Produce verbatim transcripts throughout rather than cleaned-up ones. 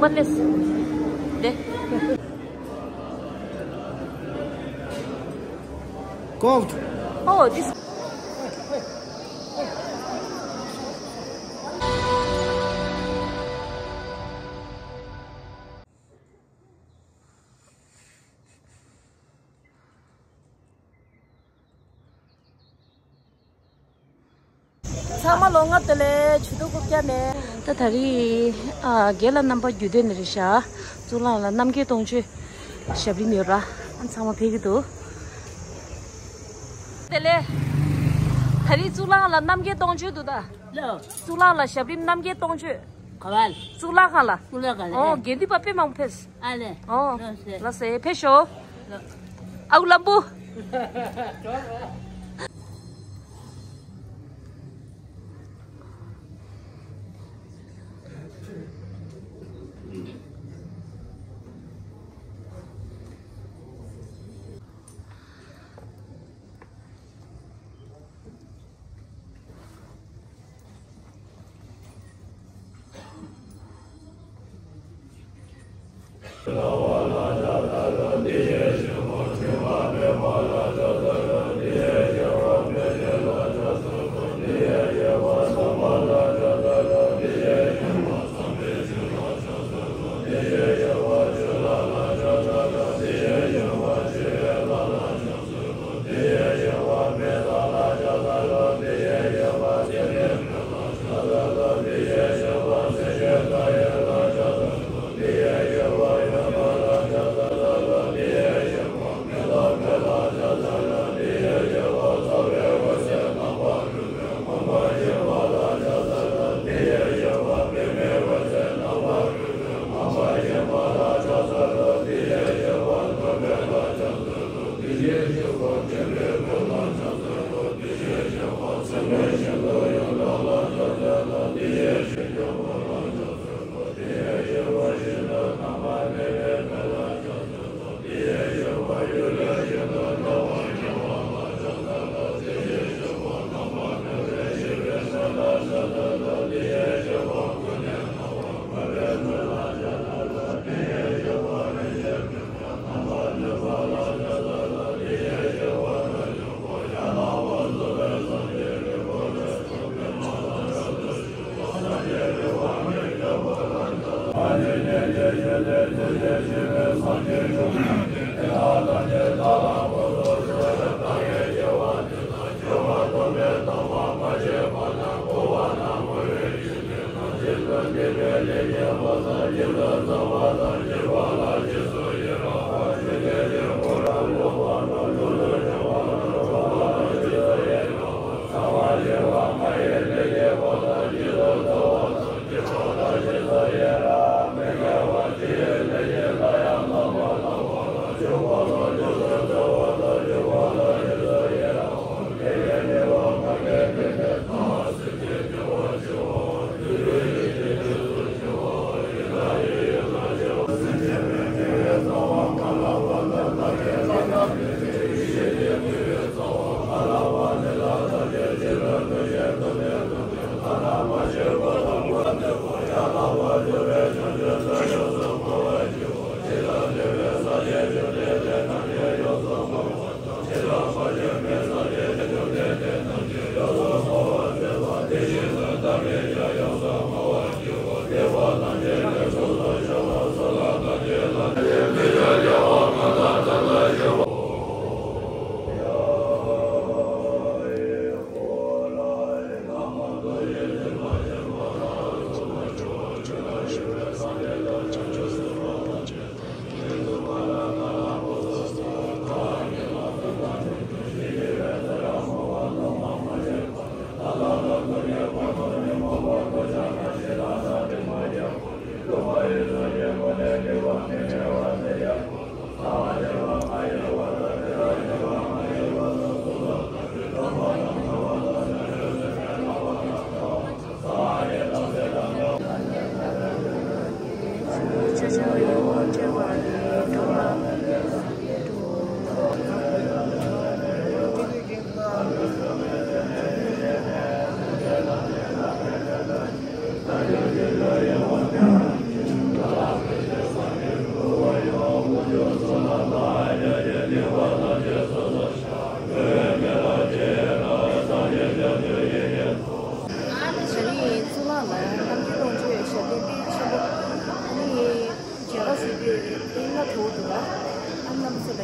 མ་ལེས། དེ། Gold. Oh, this. ཚང་མ་ལོ་ལྔ་བདེ་ལེགས། ཆུ་ཐུག་རྐུབ་བཀྱག་ནས། ད་ད་རེས་ཨ་རྒན་ལགས་རྣམ་པ་རྒྱུད་སྟོན་ནས་རེད་ཤག་གཙུག་ལག་ལ་རྣམ་རྒྱལ་སྟོང་མཆོད་ཞབས་རིམ་ཡོད་ར། ཨ་ཚང་མ་ཕེབས་ཀྱི་འདུག་བདེ་ལེགས། ད་རེས་གཙུག་ལག་ལ་རྣམ་རྒྱལ་སྟོང་མཆོད་འདུག་ད། ལགས། གཙུག་ལག་ལ་ཞབས་རིམ་རྣམ་རྒྱལ་སྟོང་མཆོད། ག་བ། གཙུག་ལག་ཁང་ལ། གཙུག་ལག་ཁང་ལ། ཨོ་ཨེ། དགེ་འདུན་པ་དཔེ་མང་པོ་ཕེབས། ཨ་ལེ། ཨོ། ལགས་སེ། ལགས་སེ། ཕེབས་ཤོག་ལགས། ཨའུ་ལམ་བུ།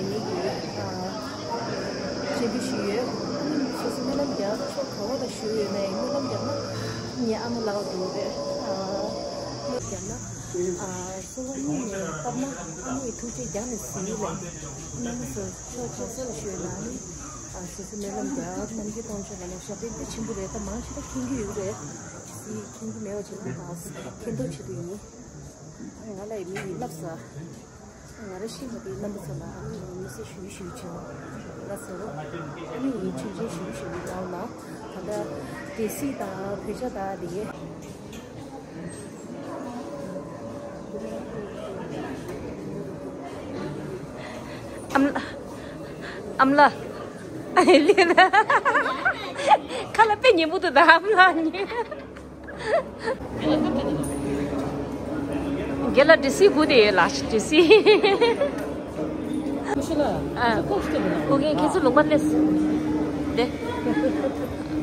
ངེད་ཀྱིས་ཨ་སྤྱན་འབུལ་ཞུས་ཡོད། ཨ་ནི་སོ་སོ་སྨོན་ལམ་རྒྱག་ཕྱོགས་ག་བ་ལ་བཞུགས་ཡོད་ནའི་སྨོན་ལམ་རྒྱག་ན་ངའི་ཨ་མ་ལགས་འདུག་རེད། ཨ་སྨོན་ལམ་རྒྱག་ན་ཨ་གསོལ་བ་སྙིང་ནས་བཏབ་ན་ཨ་མའི་ཐུགས་རྗེ་རྒྱང་ནས་གཟིགས་ལ། རྣམ་པ་ཚོ་ཕྱོགས་ག་ས་ལ་བཞུགས་ན་ནི་ཨ་སོ་སོ་སྨོན་ལམ་རྒྱག་ནམ་མཁའི་སྟོང་མཆོད་ལ་ནི་ཞབས་པད་དཔེ་ཆེན་པོ་རེད། ད་མང་ཆེ་བ་མཁྱེན་གྱི་ཡོད་རེད། ཅི་མཁྱེན་གྱི་མེད་པ་བྱས་ན་ད་མཁྱེན་རྟོགས་ཆེད་དུ་ཡིན། ང་ལ་ཡི་མི་ཡིས་བསླབས་ས། ང་རང་ཤི་བ་དེ་རྣམ་པ་ཚོ་ལ་ཨ་ནི་མི་ཚེ་ཞུ་ཞུ་ཆེན་ལ་ཟེར་རོ། ཨ་ནི་ཡིན་ཆུང་ཆུང་ཞུ་ཞུ་ལའོ་ལ། ད་ལྟ་སྡེ་སྲིད་དང་བོད་ཇ་དང་དེ་གས། ཨམ་ལ། ཨམ་ལ། ཁ་ལ་དཔེ་ཉན་པོ་འདུག་ད་ཨམ་ལ་ཉན། རྒན་ལགས་འདྲི་སྲིད་སྒུག་བསྡད་ཡོད་ལགས། འདྲི་སྲིད། ཨ། ཨོ་རྒན་ཁྱེད་ཚོ་ལུང་པ་སླེབས་སོང་། དེ།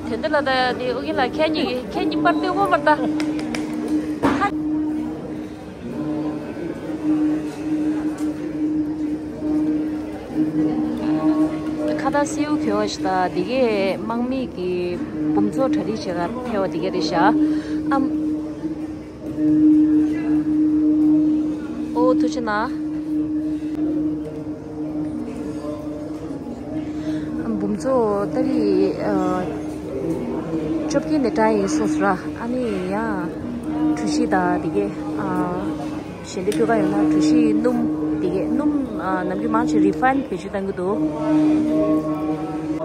དེ་འདི་ལ་ད་དེ་ཨོ་རྒན་ལགས་ཁྱེད་གཉིས་ཁྱེད་གཉིས་པར་ལྟོས་འོང་བར་ད། ཁ་བརྡ་སེའུ་གྱོན་བ་ཞིག་དང་། འདི་གའི་དམག་མི་གི་འབུམ་ཚོགས་གྲ་སྒྲིག་བྱེད་གར་ཕེབས་པ་འདི་ག་རེད་ཤག་ཨམ། ཨོ་ཐུགས་རྗེ་གནང་། འབུམ་ཚོགས་ཏ་རིག་ཨ་བཅོ་བརྒྱད་ནས་དྲན་ཡིན་གསུངས་སོང་ར། ཨ་ནི་ཡང་གྲུ་བཞི་དང་འདི་གའི་ཨ་ཞལ་འདེབས་སྤྲོད་ག་ཡོང་ན་གྲུ་བཞི་སྣུམ་འདི་གའི་སྣུམ་ཨ་ནམ་རྒྱུན་མང་ཆེ་རི་ཕ་ཡིན་བེད་སྤྱོད་གཏང་གི་འདུག་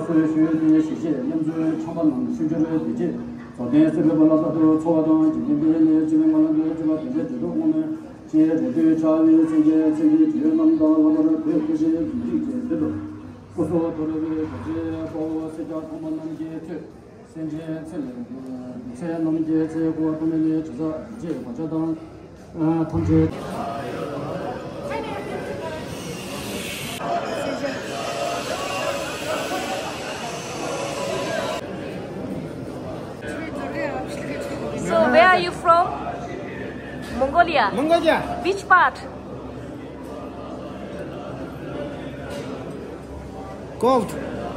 གསོལ་ཞུས་ཏེ་ཞི་བྱེད་མཉམ་འཛོམས་ཆོས་པ་རྣམས་ཞུ་རྒྱུར་བདེ་སྐྱིད་རྫོགས་ལྡན་སྲིད་པའི་བླ་ས་དུ་འཚོ་བ་དང་འཇིག་རྟེན་པའི་ལས་བྱེད་པའི་ངང་ལ་འདུ་བྱེད་པ་དེ་འདྲའི་དེ་དུ་དབང་མོས་ཅེས་རེ་ལྟོས་བྱ་བའི་ཚིག་གི་ཚིག་གི་དུས་རྣམས་དང་ལྷག་པར་བོད་སྐུ་ཕྱྭའི་དགེ་ལྡན་གྱི་མདུན་དུ་སྐུ་གསུང་ཐུགས་རེ་བའི་རྡོ་རྗེ་དཔའ་བོ་སེར་སྐྱ་ཐོགས་མ་རྣམས་ཀྱི་མཐུས། སེམས་ཅན་ཚེ་ལས་འདས་ཚེ་རྣམས་ཀྱི་ཚེ་འཁོར་ཐོག་མེད་ལས་དྲི་ཟ་རྗེ་གོ་ཆ་དང་། ཐམས་ཅད། So, where are you from? Mongolia. Mongolia. Which part? Gold.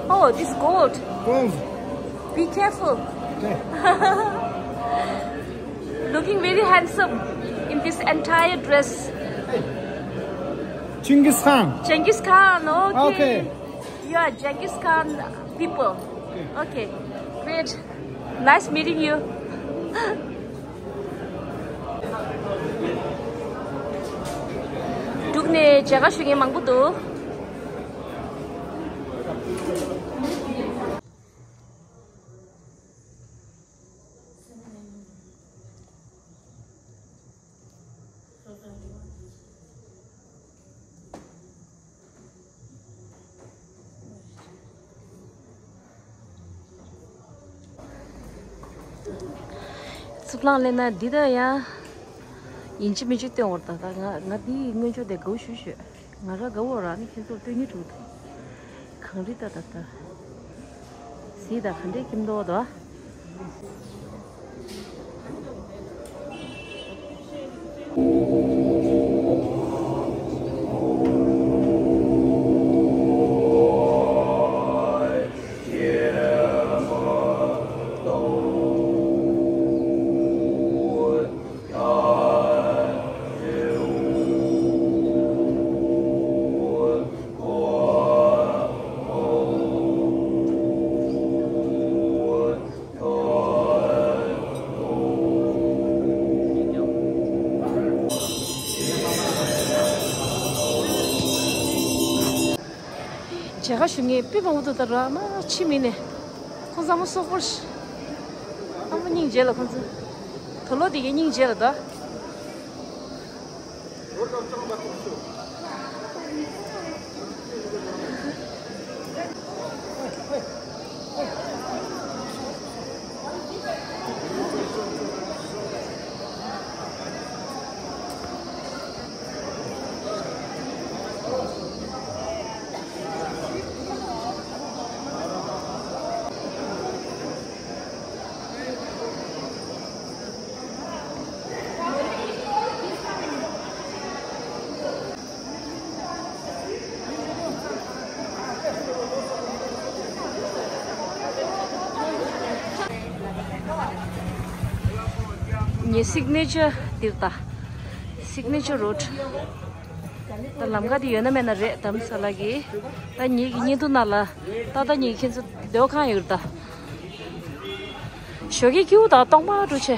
Oh, this gold. Gold. Be careful. Okay. Looking very handsome in this entire dress. Genghis Khan. Genghis Khan, okay. Okay. You are Genghis Khan people. Okay. Okay, great. Nice meeting you. འབྲུག་ནས་མཇལ་ཁ་ཞུ་མཁན་མང་པོ་འདུག་གཙུག་ལག་སླེབས་ན་འདི་ད་ཡང་ཡིན་གཅིག་མིན་གཅིག་སྟོན་འོར་ད། ད་ང་ང་འདིའི་སྔོན་ཆད་དེ་དགའ་བོ་ཞུ་ཞུ། ང་རང་དགའ་བོ་རང་ནི་ཁྱེད་ཚོར་སྟོན་གྱི་འདུག་གངས་རི་ད་ད་ད། གཟིགས་ད་ག་འདྲའི་ཁྱིམ་ཐོག་ད། མཇལ་ཁ་ཞུ་མཁན་དཔེ་མང་པོ་འདུག་ད་ར་མ་ཕྱི་མི་ནས་ཁོང་ཚང་མ་སོག་པོ་ཞིག་ཨ་མ་སྙིང་རྗེ་ལ་ཁོང་ཚོ་དུག་ལོག་དེ་གའི་སྙིང་རྗེ་ལ་ད། ངའི་སིག་ནེ་ཅར་འདིར་ད། སིག་ནེ་ཅར་རོཌ། ད་ལམ་ཁ་དེ་ཡོད་ན་མེད་ན་རེད་དམ་ས་ལ་གི། ད་ངེད་ཀྱི་བརྙན་ཐུང་ནང་ལ་ཏག་ཏག་ངེད་ཀྱི་ཁྱེད་ཚོ་སྡོད་ཁང་ཡོད་རེད་ད། ཞོགས་ཀས་ཀྱིའུ་དང་སྟོང་པ་འགྲོ་ཆེ།